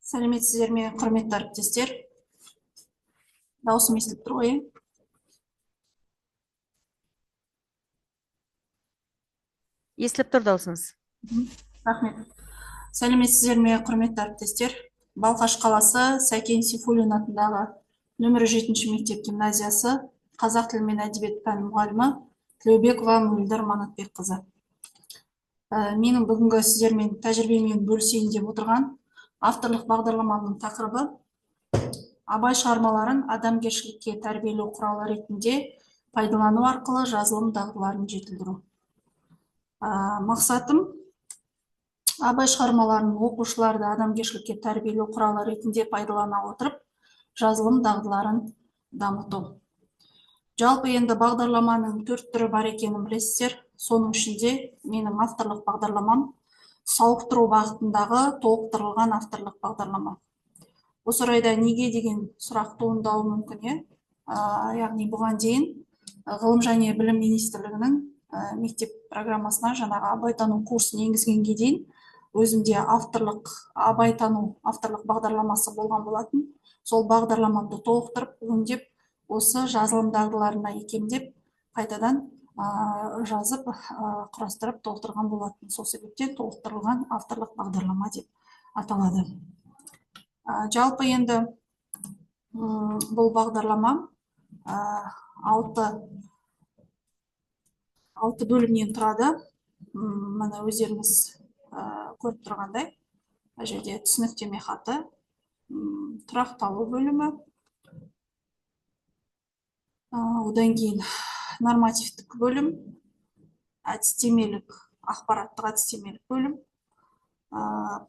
Сәлеметсіздер ме, құрметті әріптестер? Дауысым естіліп тұр ғой, иә? Естіліп тұр даусыңыз. Рахмет. Сәлеметсіздер ме, құрметті әріптестер? Балқаш қаласы Сәкен Сейфуллин атындағы нөмірі 7 мектеп гимназиясы қазақ тілі мен әдебиет пәні мұғалімі Тілеубекова Мөлдір Манатбекқызы. Менің бүгінгі сіздермен тәжірибемен бөлісейін деп отырған авторлық бағдарламамның тақырыбы Абай шығармаларын адамгершілікке тәрбиелеу құралы ретінде пайдалану арқылы жазылым дағдыларын жетілдіру. Мақсатым Абай шығармаларын оқушыларды адамгершілікке тәрбиелеу құралы ретінде пайдалана отырып, жазылым дағдыларын дамыту. Жалпы енді бағдарламаның 4 түрі бар екенін білесіздер. Соның ішінде менің авторлық бағдарламам сауықтыру бағытындағы толықтырылған авторлық бағдарлама. Осы орайда неге деген сұрақ туындауы мүмкін, иә? Яғни бұған дейін Ғылым және білім министрлігінің мектеп программасына жаңағы Абайтану курсын енгізгенге дейін өзімде авторлық Абайтану авторлық бағдарламасы болған болатын. Сол бағдарламамды толықтырып, өңдеп, осы жазылым дағдыларына икемдеп, қайтадан жазып, құрастырып, толықтырған болатын. Сол себептен толықтырылған авторлық бағдарлама деп аталады. Жалпы енді бұл бағдарлама 6 бөлімнен тұрады. Мына өздеріңіз көріп тұрғандай, мына жерде түсініктеме хаты, тұрақталу бөлімі, одан кейін нормативтік бөлім, әдістемелік, ақпараттық әдістемелік бөлім,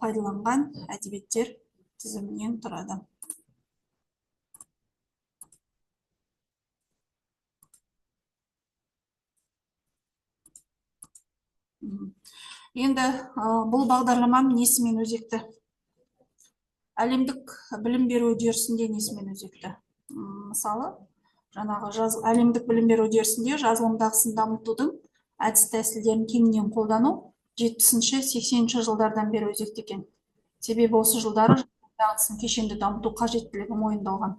пайдаланған әдебиеттер тізімінен тұрады. Енді бұл бағдарламам несімен өзекті? Әлемдік білім беру үдерісінде несімен өзекті? Мысалы, жаңағы әлемдік білім беру үдерісінде жазылым дағдысын дамытудың әдіс тәсілдерін кеңінен қолдану 70-80 жылдардан бері өзекті екен. Себебі осы жылдары дағдысын кешенді дамыту қажеттілігі мойындалған.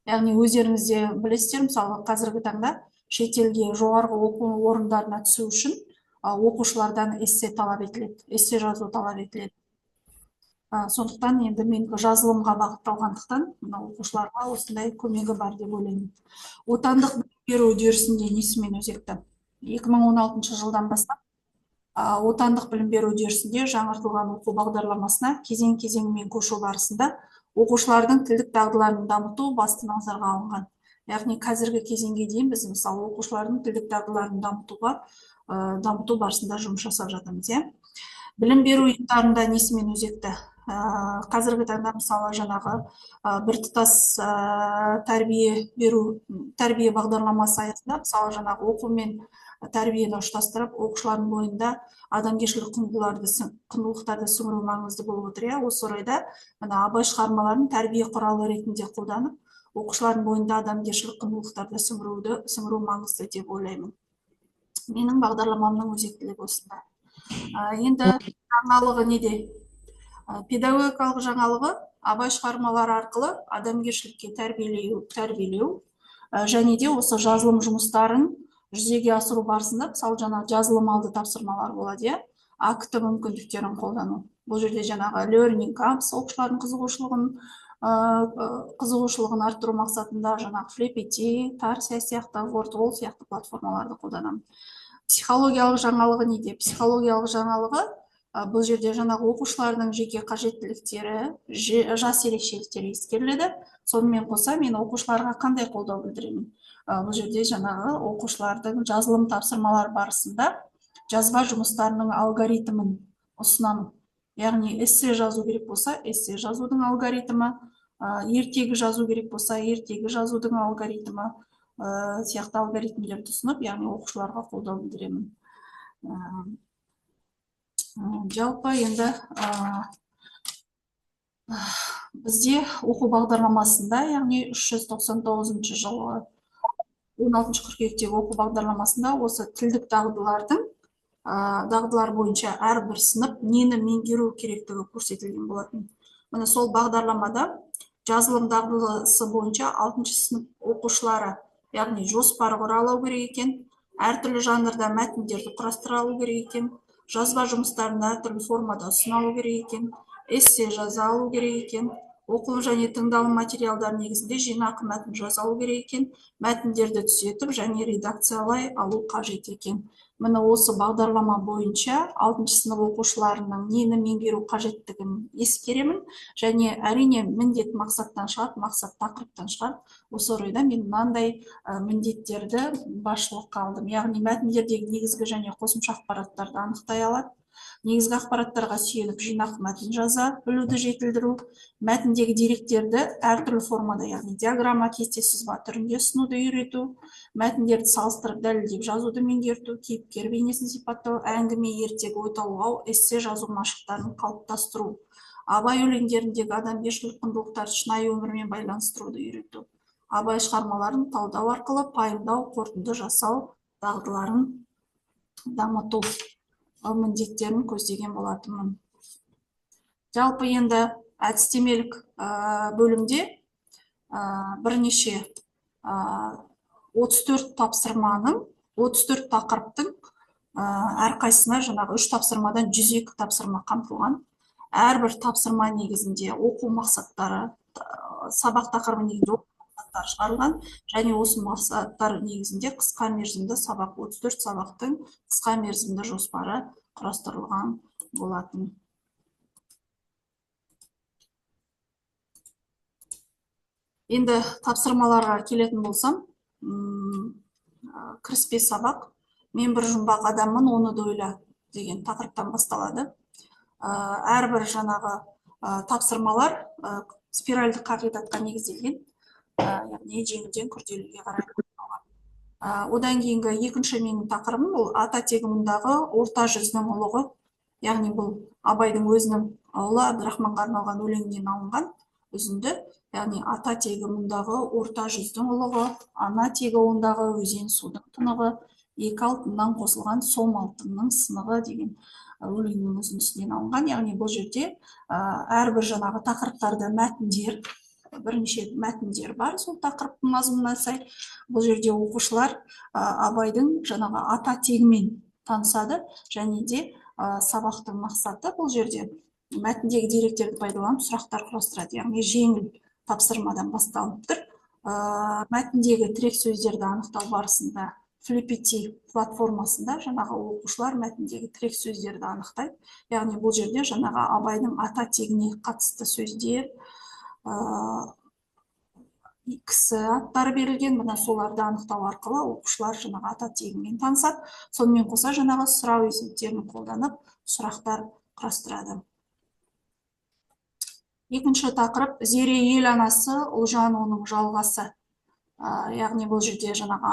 Яғни өздеріңіз де білесіздер, мысалы, қазіргі таңда шетелге жоғарғы оқу орындарына түсу үшін оқушылардан эссе талап етіледі, эссе жазу талап етіледі. Сондықтан енді мен жазылымға бағытталғандықтан мына оқушыларға осындай көмегі бар деп ойлаймын. Отандық білім беру үдерісінде несімен өзекті? 2016 жылдан бастап отандық білім беру үдерісінде жаңартылған оқу бағдарламасына кезең-кезеңімен көшу барысында оқушылардың тілдік дағдыларын дамыту басты назарға алынған. Яғни қазіргі кезеңге дейін біз мысалы оқушылардың тілдік дағдыларын дамыту барысында жұмыс жасап жатырмыз, иә. Білім беру ұйымдарында несімен өзекті? Қазіргі таңда мысалы жаңағы біртұтас тәрбие беру, тәрбие бағдарламасы аясында мысалы жаңағы оқу мен тәрбиені ұштастырып, оқушылардың бойында адамгершілік құндылықтарды сіңіру маңызды болып отыр, иә. Осы орайда мына Абай шығармаларын тәрбие құралы ретінде қолданып, оқушылардың бойында адамгершілік құндылықтарды сіңіру маңызды деп ойлаймын. Менің бағдарламамның өзектілігі осында. Енді жаңалығы неде? Педагогикалық жаңалығы Абай шығармалары арқылы адамгершілікке тәрбиелеу, және де осы жазылым жұмыстарын жүзеге асыру барысында, мысалы, жаңа жазылым алды тапсырмалар болады, иә, акті мүмкіндіктерін қолдану. Бұл жерде жаңағы learning apps оқушылардың қызығушылығын арттыру мақсатында жаңағы Flippity, Tarsia сияқты, WordWall сияқты платформаларды қолданамын. Психологиялық жаңалығы неде? Психологиялық жаңалығы, бұл жерде жаңағы оқушылардың жеке қажеттіліктері, жас ерекшеліктері ескеріледі. Сонымен қоса мен оқушыларға қандай қолдау білдіремін? Бұл жерде жаңағы оқушылардың жазылым тапсырмалар барысында жазба жұмыстарының алгоритмін ұсынамын. Яғни эссе жазу керек болса, эссе жазудың алгоритмі, ертегі жазу керек болса, ертегі жазудың алгоритмі, сияқты алгоритмдерді ұсынып, яғни оқушыларға қолдау білдіремін. Жалпы енді, бізде оқу бағдарламасында, яғни 399 жылы 16 қыркүйектегі оқу бағдарламасында осы тілдік дағдылар бойынша әрбір сынып нені меңгеру керектігі көрсетілген болатын. Міне, сол бағдарламада жазылым дағдысы бойынша 6 сынып оқушылары, яғни жоспар құра алу керек екен, әртүрлі жанрда мәтіндерді құрастыра алу керек екен, жазба жұмыстарын әртүрлі формада ұсына алу керек екен, эссе жаза алу керек екен, оқылым және тыңдалым материалдар негізінде жинақы мәтін жаза алу керек екен, мәтіндерді түзетіп және редакциялай алу қажет екен. Міне, осы бағдарлама бойынша 6 сынып оқушыларының нені меңгеру қажеттігін ескеремін және әрине міндет мақсаттан шығады, мақсат тақырыптан шығады. Осы орайда мен мынандай міндеттерді басшылыққа алдым. Яғни мәтіндердегі негізгі және қосымша ақпараттарды анықтай алады, негізгі ақпараттарға сүйеніп жинақы мәтін жаза білуді жетілдіру, мәтіндегі деректерді әртүрлі формада, яғни диаграмма, кесте, сызба түрінде ұсынуды үйрету, мәтіндерді салыстырып дәлелдеп жазуды меңгерту, кейіпкер бейнесін сипаттау, әңгіме, ертегі, ой толғау, эссе жазу машықтарын қалыптастыру, Абай өлеңдеріндегі адамгершілік құндылықтарды шынайы өмірмен байланыстыруды үйрету, Абай шығармаларын талдау арқылы пайымдау, қорытынды жасау дағдыларын дамыту міндеттерін көздеген болатынмын. Жалпы енді әдістемелік бөлімде бірнеше 34 тапсырманың, 34 тақырыптың әрқайсысына жаңағы 3 тапсырмадан 102 тапсырма қамтылған. Әрбір тапсырма негізінде оқу мақсаттары, сабақ тақырыбы негізінде оқу мақсаттары шығарылған және осы мақсаттар негізінде қысқа мерзімді сабақ, 34 сабақтың қысқа мерзімді жоспары құрастырылған болатын. Енді тапсырмаларға келетін болсам, кіріспе сабақ, мен бір жұмбақ адаммын, оны да ойла деген тақырыптан басталады. Әрбір жаңағы тапсырмалар спиральдік қағидатқа негізделген, яғни жеңілден күрделіге қарай. Одан кейінгі екінші менің тақырыбым ол ата тегі мұндағы орта жүздің ұлығы, яғни бұл Абайдың өзінің ұлы Әбдірахманға арналған өлеңінен алынған үзінді, яғни ата тегі мұндағы орта жүздің ұлығы, ана тегі ондағы өзен судың тұнығы, екі алтыннан қосылған сом алтынның сынығы деген өлеңнің үзіндісінен алынған. Яғни бұл жерде әрбір жаңағы тақырыптарда мәтіндер, бірнеше мәтіндер бар, сол тақырыптың мазмұнына сай. Бұл жерде оқушылар Абайдың жаңағы ата тегімен танысады және де сабақтың мақсаты бұл жерде мәтіндегі деректерді пайдаланып сұрақтар құрастырады, яғни жеңіл тапсырмадан басталып тұр. Мәтіндегі тірек сөздерді анықтау барысында Flippity платформасында жаңағы оқушылар мәтіндегі тірек сөздерді анықтайды. Яғни бұл жерде жаңағы Абайдың ата тегіне қатысты сөздер, кісі аттары берілген, мына соларды анықтау арқылы оқушылар жаңағы ата тегімен танысады. Сонымен қоса жаңағы сұрау есептерін қолданып сұрақтар құрастырады. Екінші тақырып Зере ел анасы, Ұлжан оның жалғасы. Яғни бұл жерде жаңағы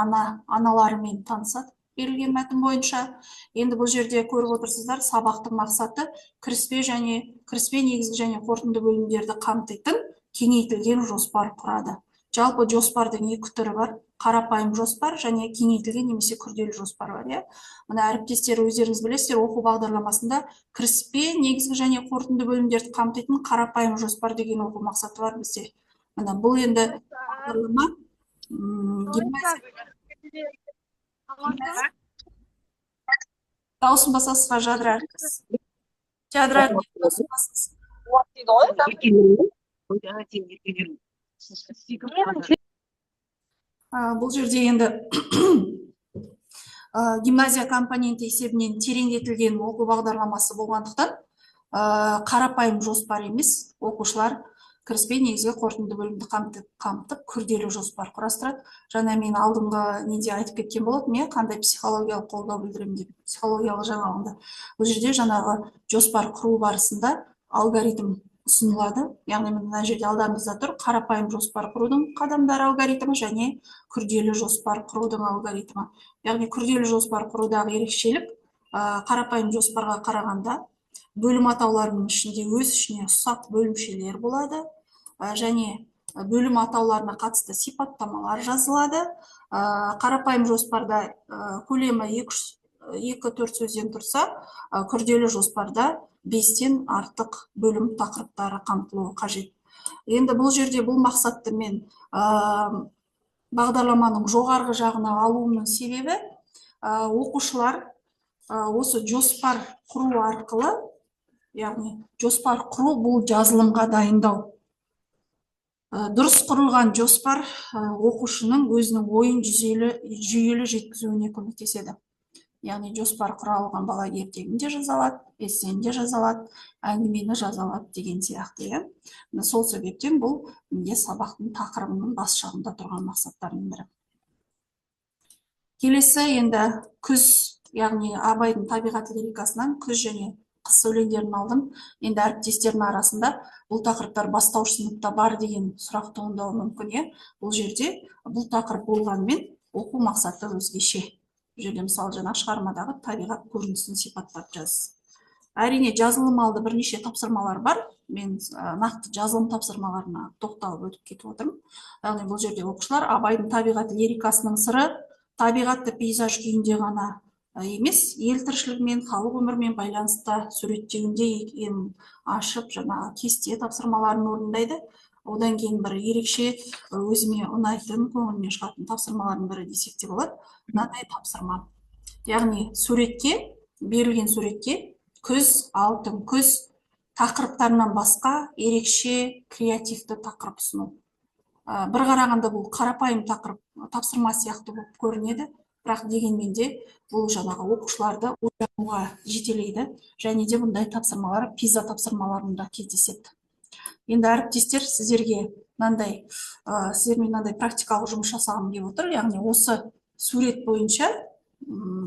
аналарымен танысады берілген мәтін бойынша. Енді бұл жерде көріп отырсыздар, сабақтың мақсаты кіріспе және кіріспе негізгі және қорытынды бөлімдерді қамтитын кеңейтілген жоспар құрады. Жалпы жоспардың екі түрі бар: қарапайым жоспар және кеңейтілген немесе күрделі жоспар бар, иә. Мына әріптестер өздеріңіз білесіздер, оқу бағдарламасында кіріспе, негізгі және қорытынды бөлімдерді қамтитын қарапайым жоспар деген оқу мақсаты бар бізде. Мына бұл енді бағдарлама дауысын басасыз ба, Жадыра әріптес? Жадыра әріптес, дауысын басасыз. Бұл жерде енді гимназия компоненті есебінен тереңдетілген оқу бағдарламасы болғандықтан, қарапайым жоспар емес, оқушылар кіріспе, негізгі қорытынды бөлімді қамтып күрделі жоспар құрастырады. Жаңа мен алдыңғы неде айтып кеткен болатынмын, иә, қандай психологиялық қолдау білдіремін деп, психологиялық жаңалығында. Бұл жерде жаңағы жоспар құру барысында алгоритм ұсынылады. Яғни мына жерде алдарыңызда тұр қарапайым жоспар құрудың қадамдары алгоритмі және күрделі жоспар құрудың алгоритмі. Яғни күрделі жоспар құрудағы ерекшелік, қарапайым жоспарға қарағанда бөлім атауларының ішінде өз ішіне ұсақ бөлімшелер болады, және бөлім атауларына қатысты сипаттамалар жазылады. Қарапайым жоспарда көлемі екі үш 2-4 сөзден тұрса, күрделі жоспарда 5-тен артық бөлім тақырыптары қамтылуы қажет. Енді бұл жерде бұл мақсатты мен бағдарламаның жоғарғы жағына алуымның себебі, оқушылар осы жоспар құру арқылы, яғни жоспар құру бұл жазылымға дайындау. Дұрыс құрылған жоспар оқушының өзінің ойын жүйелі жеткізуіне көмектеседі. Яғни жоспар құра алған бала ертегін де жаза алады, эссені де жаза алады, әңгімені жаза алады деген сияқты, иә. Міне, сол себептен бұл менде сабақтың тақырыбының бас жағында тұрған мақсаттардың бірі. Келесі енді күз, яғни Абайдың табиғат лирикасынан күз және қыс өлеңдерін алдым. Енді әріптестердің арасында бұл тақырыптар бастауыш сыныпта бар деген сұрақ туындауы мүмкін, иә. Бұл жерде бұл тақырып болғанымен оқу мақсаты өзгеше. Бұл жерде мысалы жаңа шығармадағы табиғат көрінісін сипаттап жаз. Әрине жазылым алды бірнеше тапсырмалар бар. Мен нақты жазылым тапсырмаларына тоқталып өтіп кетіп отырмын. Яғни бұл жерде оқушылар Абайдың табиғат лирикасының сыры табиғатты пейзаж күйінде ғана емес, ел тіршілігімен, халық өмірімен байланыста суреттеуінде екенін ашып, жаңағы кесте тапсырмаларын орындайды. Одан кейін бір ерекше өзіме ұнайтын, көңіліме шығатын тапсырмалардың бірі десек те болады. Мынадай тапсырма. Яғни суретке, берілген суретке күз, алтын күз тақырыптарынан басқа ерекше креативті тақырып ұсыну. Бір қарағанда бұл қарапайым тақырып, тапсырма сияқты болып көрінеді, бірақ дегенмен де бұл жаңағы оқушыларды ойлануға жетелейді және де бұндай тапсырмалар пиза тапсырмаларында кездеседі. Енді әріптестер, сіздерге мынандай, сіздермен мынандай практикалық жұмыс жасағым келіп отыр. Яғни осы сурет бойынша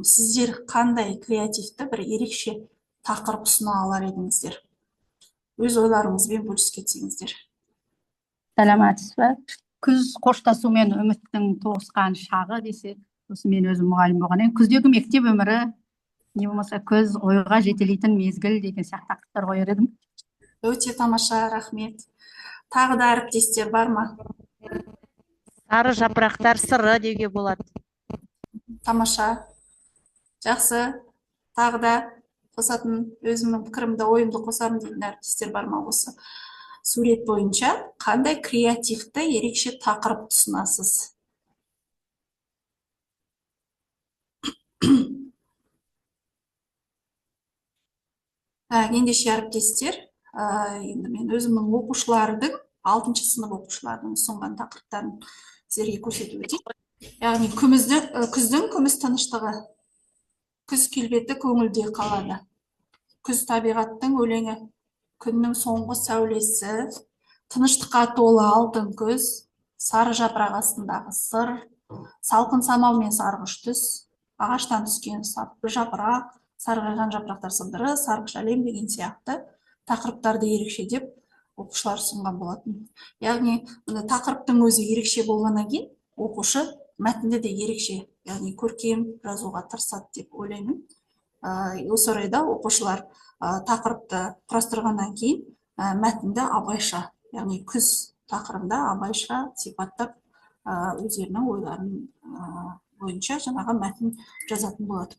сіздер қандай креативті бір ерекше тақырып ұсына алар едіңіздер? Өз ойларыңызбен бөлісіп кетсеңіздер. Сәлеметсіз бе? Күз қоштасу мен үміттің тоғысқан шағы десек, осы мен өзім мұғалім болғаннан кейін күздегі мектеп өмірі, не болмаса күз ойға жетелейтін мезгіл деген сияқты тақырыптар қояр едім. Өте тамаша, рахмет. Тағы да әріптестер бар ма? Сары жапырақтар сыры деуге болады. Тамаша. Жақсы. Тағы да қосатын, өзімнің пікірімді, ойымды қосармын дейтін әріптестер бар ма осы сурет бойынша? Қандай креативті ерекше тақырып ұсынасыз? Ендеше әріптестер, енді мен өзімнің оқушылардың, 6 сынып оқушыларының ұсынған тақырыптарын сіздерге көрсетіп өтейін. Яғни күздің күміс тыныштығы. Күз келбеті көңілде қалады. Күз табиғаттың өлеңі, күннің соңғы сәулесі, тыныштыққа толы алтын күз, сары жапырақ астындағы сыр, салқын самал мен сарғыш түс, ағаштан түскен жапырақ, сарғайған жапырақтар сыбдыры, сарғыш әлем деген сияқты тақырыптарды ерекше деп оқушылар ұсынған болатын. Яғни мына тақырыптың өзі ерекше болғаннан кейін оқушы мәтінді де ерекше, яғни көркем жазуға тырысады деп ойлаймын. Осы орайда оқушылар тақырыпты құрастырғаннан кейін мәтінді абайша, яғни күз тақырыбында абайша сипаттап, өздерінің ойларын бойынша жаңағы мәтін жазатын болады.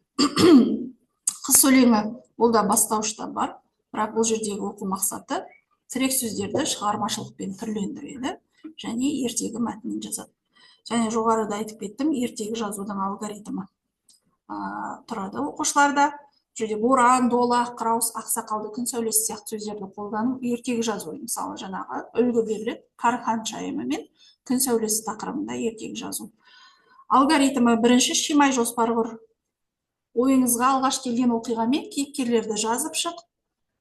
Қыс өлеңі ол да бастауышта бар, бірақ бұл жердегі оқу мақсаты тірек сөздерді шығармашылықпен түрлендіреді және ертегі мәтінін жазады. Және жоғарыда айтып кеттім, ертегі жазудың алгоритмі тұрады оқушыларда. Бұл жерде боран, дола, қыраус, ақсақалды, күн сәулесі сияқты сөздерді қолдану, ертегі жазу, мысалы жаңағы үлгі беріледі, Қар ханшайымы мен күн сәулесі тақырыбында ертегі жазу. Алгоритмі: бірінші шимай жоспар құр. Ойыңызға алғаш келген оқиға мен кейіпкерлерді жазып шық.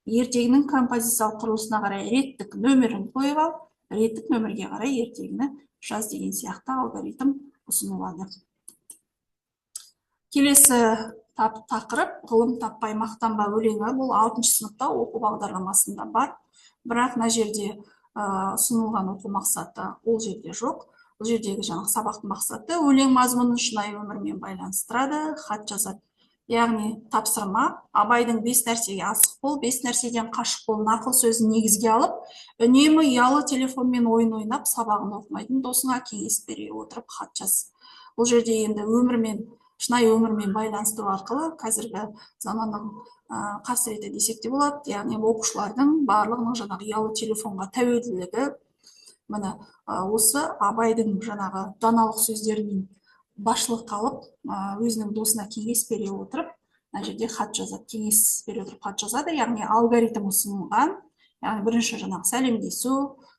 Ертегінің композициялық құрылысына қарай реттік нөмірін қойып ал, реттік нөмірге қарай ертегіні жаз деген сияқты алгоритм ұсынылады. Келесі тақырып ғылым таппай мақтанба өлеңі. Бұл 6 сыныпта оқу бағдарламасында бар, бірақ мына жерде ұсынылған оқу мақсаты ол жерде жоқ. Бұл жердегі жаңағы сабақтың мақсаты өлең мазмұнын шынайы өмірмен байланыстырады, хат жазады. Яғни тапсырма: Абайдың 5 нәрсеге асық бол, 5 нәрседен қашық бол нақыл сөзін негізге алып, үнемі ұялы телефонмен ойын ойнап, сабағын оқымайтын досыңа кеңес бере отырып хат жаз. Бұл жерде енді өмірмен Шынайы өмірмен байланыстыру арқылы қазіргі заманның қасіреті десек те болады. Яғни оқушылардың барлығының жаңағы ұялы телефонға тәуелділігі, міне, осы Абайдың жаңағы даналық сөздерін басшылыққа алып, өзінің досына кеңес бере отырып, мына жерде хат жазады, кеңес бере отырып хат жазады. Яғни алгоритм ұсынылған, яғни бірінші жаңағы сәлемдесу,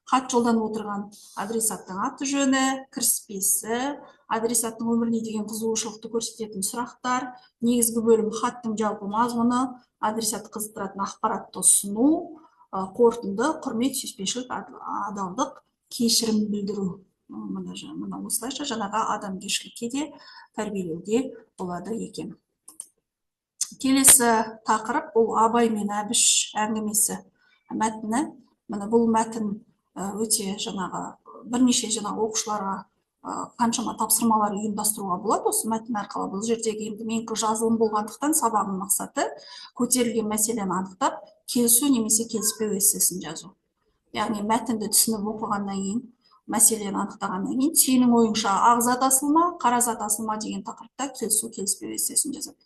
хат жолданып отырған адресаттың аты жөні, кіріспесі, адресаттың өміріне деген қызығушылықты көрсететін сұрақтар, негізгі бөлім хаттың жалпы мазмұны, адресатты қызықтыратын ақпаратты ұсыну, қорытынды, құрмет, сүйіспеншілік, адалдық, кешірім білдіру. Мына осылайша жаңағы адамгершілікке де тәрбиелеуге болады екен. Келесі тақырып бұл Абай мен Әбіш әңгімесі мәтіні. Міне, бұл мәтін өте жаңағы бірнеше жаңағы оқушыларға қаншама тапсырмалар ұйымдастыруға болады осы мәтін арқылы. Бұл жердегі енді менікі жазылым болғандықтан сабағымның мақсаты көтерілген мәселені анықтап, келісу немесе келіспеу эссесін жазу. Яғни мәтінді түсініп оқығаннан кейін, мәселені анықтағаннан кейін сенің ойыңша ақ зат асыл ма, қара зат асыл ма деген тақырыпта келісу келіспеу эссесін жазады.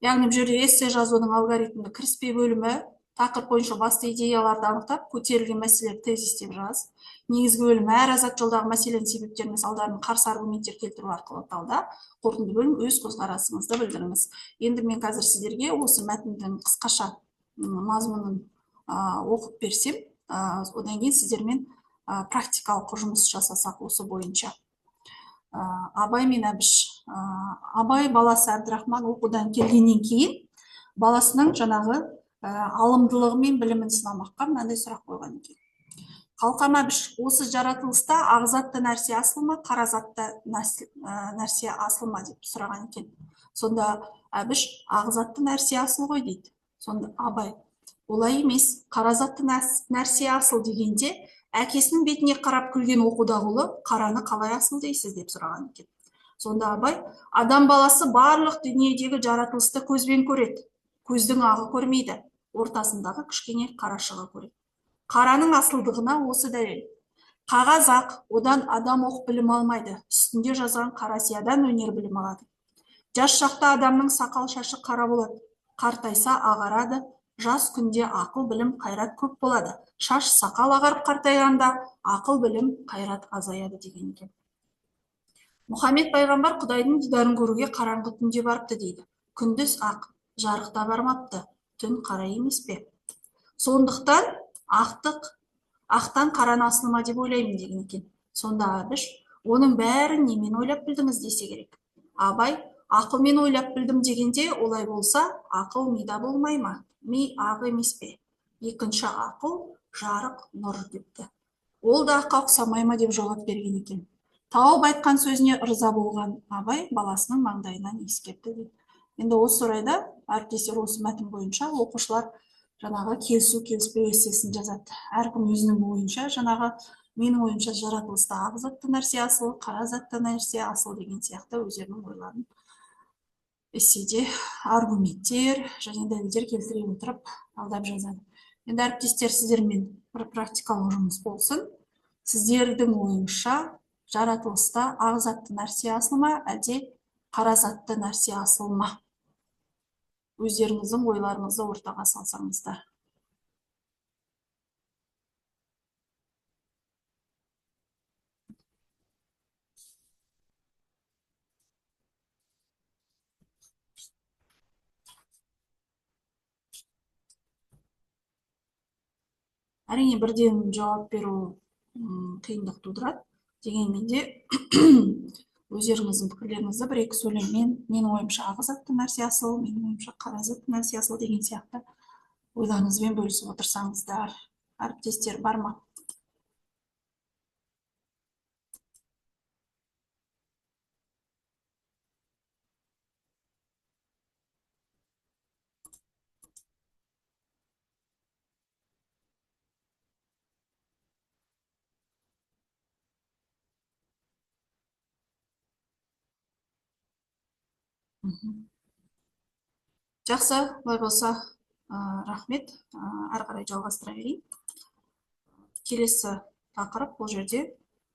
Яғни бұл жерде эссе жазудың алгоритмі кіріспе бөлімі, тақырып бойынша басты идеяларды анықтап, көтерілген мәселелерді тезистеп жаз. Негізгі бөлім әр азат жолдағы мәселенің себептері мен салдарын қарсы аргументтер келтіру арқылы талда. Қорытынды бөлім өз көзқарасыңызды білдіріңіз. Енді мен қазір сіздерге осы мәтіндің қысқаша мазмұнын оқып берсем, одан кейін сіздермен практикалық жұмыс жасасақ осы бойынша. Абай мен Әбіш. Абай баласы Әбдірахман оқудан келгеннен кейін баласының жаңағы алымдылығы мен білімін сынамаққа мынандай сұрақ қойған екен. Қалқам Әбіш, осы жаратылыста ақ затты нәрсе асыл ма, қара затты нәрсе асыл ма деп сұраған екен. Сонда Әбіш, ақ затты нәрсе асыл ғой дейді. Сонда Абай, олай емес, қара затты нәрсе асыл дегенде әкесінің бетіне қарап күлген оқудағы ұлы қараны қалай асыл дейсіз деп сұраған екен. Сонда Абай, адам баласы барлық дүниедегі жаратылысты көзбен көреді, көздің ағы көрмейді, ортасындағы кішкене қарашығы көреді. Қараның асылдығына осы дәлел. Қағаз ақ, одан адам оқып білім алмайды, үстінде жазған қара сиядан өнер білім алады. Жас шақта адамның сақал шашы қара болады, қартайса ағарады, жас күнде ақыл білім қайрат көп болады. Шаш сақал ағарып қартайғанда ақыл білім қайрат азаяды деген екен. Мұхаммед пайғамбар Құдайдың дидарын көруге қараңғы түнде барыпты дейді. Күндіз ақ, жарықта бармапты, түн қара емес пе? Сондықтан ақтан қараны асыл ма деп ойлаймын деген екен. Сонда Әбіш, оның бәрін немен ойлап білдіңіз десе керек. Абай, ақылмен ойлап білдім дегенде, олай болса, ақыл мида болмай ма? Ми ақ емес пе? Екінші ақыл жарық нұр депті. Ол да аққа ұқсамай ма деп жауап берген екен. Тауып айтқан сөзіне ырза болған Абай баласының маңдайынан иіскепті дейді. Енді осы орайда әріптестер осы мәтін бойынша оқушылар жаңағы келісу келіспеу эссесін жазады. Әркім өзінің ойынша жаңағы менің ойымша жаратылыста ақ затты нәрсе асыл, қара затты нәрсе асыл деген сияқты өздерінің ойларын эсседе аргументтер және дәлелдер келтіре отырып талдап жазады. Енді әріптестер, сіздермен бір практикалық жұмыс болсын. Сіздердің ойыңызша жаратылыста ақ затты нәрсе асыл ма, әлде қара затты нәрсе асыл ма? Өздеріңіздің ойларыңызды ортаға салсаңыздар. Әрине, бірден жауап беру қиындық тудырады. Дегенмен де өздеріңіздің пікірлеріңізді бір-екі сөйлеммен, менің ойымша ақ затты нәрсе асыл, менің ойымша қара затты нәрсе асыл деген сияқты ойларыңызбен бөлісіп отырсаңыздар. Әріптестер бар ма? Жақсы, олай болса, рахмет. Ары қарай жалғастыра берейін. Келесі тақырып бұл жерде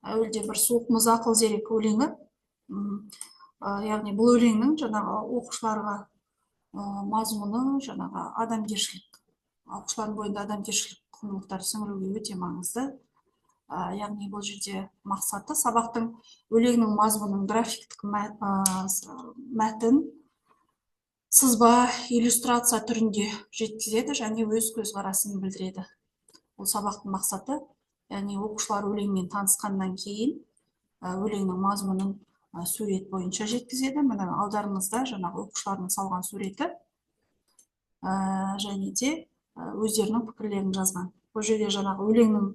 әуелде бір суық мұз ақыл зерек өлеңі. Яғни бұл өлеңнің жаңағы оқушыларға мазмұны жаңағы адамгершілік, оқушылардың бойында адамгершілік құндылықтарды сіңіруге өте маңызды. Яғни бұл жерде мақсаты сабақтың өлеңнің мазмұнын графиктік мәтін, сызба, иллюстрация түрінде жеткізеді және өз көзқарасын білдіреді. Бұл сабақтың мақсаты, яғни оқушылар өлеңмен танысқаннан кейін өлеңнің мазмұнын сурет бойынша жеткізеді. Міне алдарыңызда жаңағы оқушылардың салған суреті, және де өздерінің пікірлерін жазған. Бұл жерде жаңағы өлеңнің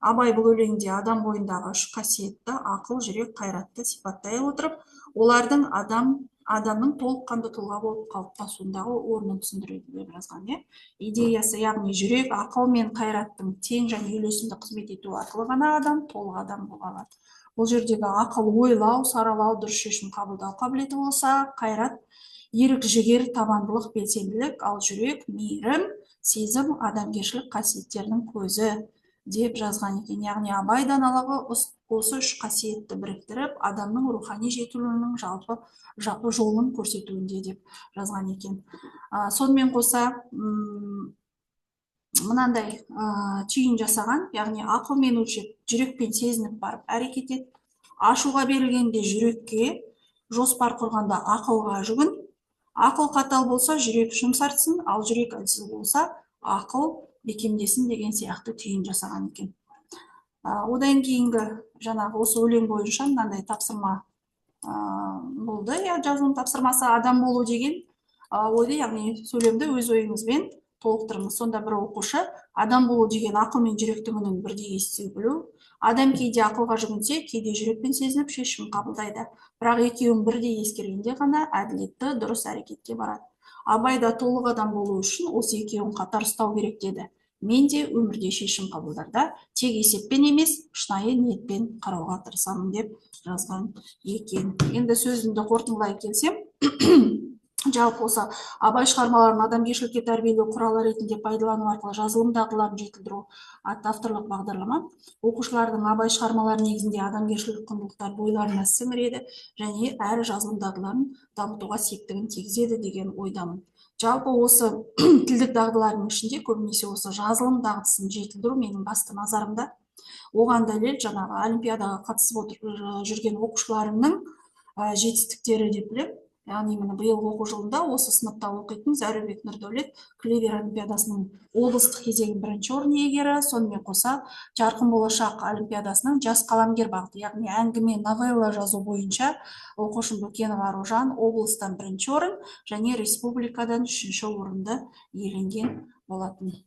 Абай бұл өлеңде адам бойындағы үш қасиетті, ақыл, жүрек, қайратты сипаттай отырып, олардың адамның толыққанды тұлға болып қалыптасуындағы орнын түсіндіреді деп жазған, иә. Идеясы, яғни жүрек, ақыл мен қайраттың тең және үйлесімді қызмет етуі арқылы ғана адам толық адам бола алады. Бұл жердегі ақыл ойлау, саралау, дұрыс шешім қабылдау қабілеті болса, қайрат ерік, жігер, табандылық, белсенділік, ал жүрек мейірім, сезім, адамгершілік қасиеттерінің көзі деп жазған екен. Яғни Абай даналығы осы үш қасиетті біріктіріп, адамның рухани жетілуінің жалпы жолын көрсетуінде деп жазған екен. Сонымен қоса мынандай түйін жасаған, яғни ақылмен өлшеп, жүрекпен сезініп барып әрекет ет, ашуға берілгенде жүрекке, жоспар құрғанда ақылға жүгін, ақыл қатал болса жүрек жұмсартсын, ал жүрек әлсіз болса ақыл бекемдесін деген сияқты түйін жасаған екен. Одан кейінгі жаңағы осы өлең бойынша мынандай тапсырма болды, жазылым тапсырмасы адам болу деген ойды, яғни сөйлемді өз ойыңызбен толықтырыңыз. Сонда бір оқушы адам болу деген ақыл мен жүректің үнін бірдей ести білу. Адам кейде ақылға жүгінсе, кейде жүрекпен сезініп шешім қабылдайды. Бірақ екеуін бірдей ескергенде ғана әділетті, дұрыс әрекетке барады. Абай да толық адам болу үшін осы екеуін қатар ұстау керек деді. Мен де өмірде шешім қабылдарда тек есеппен емес, шынайы ниетпен қарауға тырысамын деп жазған екен. Енді сөзімді қорытындылай келсем, жалпы осы Абай шығармаларын адамгершілікке тәрбиелеу құралы ретінде пайдалану арқылы жазылым дағдыларын жетілдіру атты авторлық бағдарлама оқушылардың Абай шығармалары негізінде адамгершілік құндылықтар бойларына сіңіреді және әрі жазылым дағдыларын дамытуға септігін тигізеді деген ойдамын. Жалпы осы тілдік дағдылардың ішінде көбінесе осы жазылым дағдысын жетілдіру менің басты назарымда. Оған дәлел жаңағы олимпиадаға қатысып жүрген оқушыларымның жетістіктері деп білемін. Яғни міне биылғы оқу жылында осы сыныпта оқитын Зәрубек Нұрдәулет Клевер олимпиадасының облыстық кезеңінің бірінші орын иегері, сонымен қоса Жарқын болашақ олимпиадасының жас қаламгер бағыты, яғни әңгіме, новелла жазу бойынша оқушым Бөкенова Аружан облыстан бірінші орын және республикадан үшінші орынды иеленген болатын.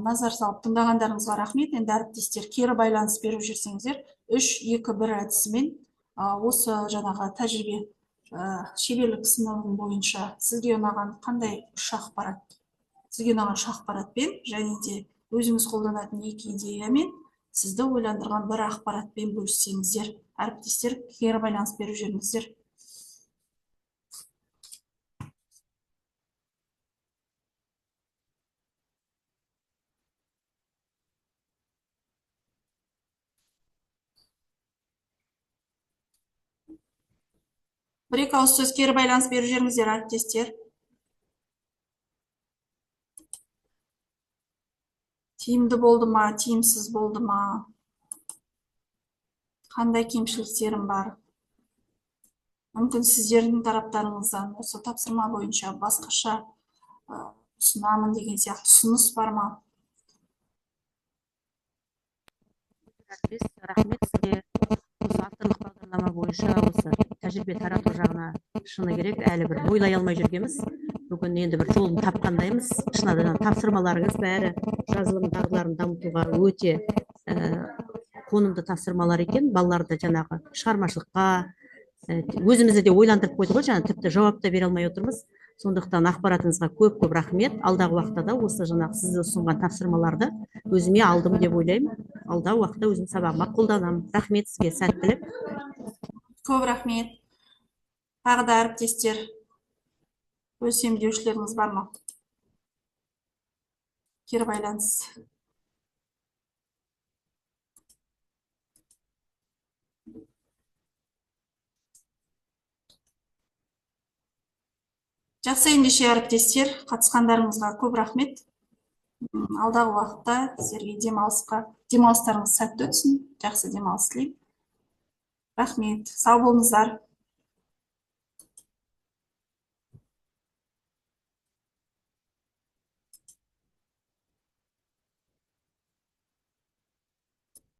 Назар салып тыңдағандарыңызға рахмет. Енді әріптестер, кері байланыс беріп жүрсеңіздер, 3-2-1 әдісімен осы жаңағы тәжірибе шеберлік сыныбы бойынша сізге ұнаған қандай үш ақпарат, сізге ұнаған үш ақпаратпен және де өзіңіз қолданатын екі идеямен сізді ойландырған бір ақпаратпен бөліссеңіздер. Әріптестер, кері байланыс беріп жүріңіздер. Бір-екі ауыз сөз кері байланыс беріп жіберіңіздер, әріптестер. Тиімді болды ма, тиімсіз болды ма? Қандай кемшіліктерім бар? Мүмкін сіздердің тараптарыңыздан осы тапсырма бойынша басқаша ұсынамын деген сияқты ұсыныс бар ма? Рахмет сізге. Осы авторлық бағдарлама бойынша осы тәжірибе тарату жағына шыны керек, әлі бір ойлай алмай жүргенбіз. Бүгін енді бір жолын тапқандаймыз. Шынында да тапсырмаларыңыз бәрі жазылым дағдыларын дамытуға өте қонымды тапсырмалар екен. Балаларды жаңағы шығармашылыққа, өзімізді де ойландырып қойды ғой, жаңа тіпті жауап та бере алмай отырмыз. Сондықтан ақпаратыңызға көп-көп рахмет. Алдағы уақытта да осы жаңағы сіз ұсынған тапсырмаларды өзіме алдым деп ойлаймын. Алдағы уақытта өзім сабағыма қолданамын. Рахмет сізге, сәттілік. Көп рахмет. Тағы да әріптестер, бөлісемін деушілеріңіз бар ма? Кері байланыс. Жақсы, ендеше, әріптестер, қатысқандарыңызға көп рахмет. Алдағы уақытта сіздерге демалыстарыңыз сәтті өтсін, жақсы демалыс тілеймін. Рахмет, сау болыңыздар.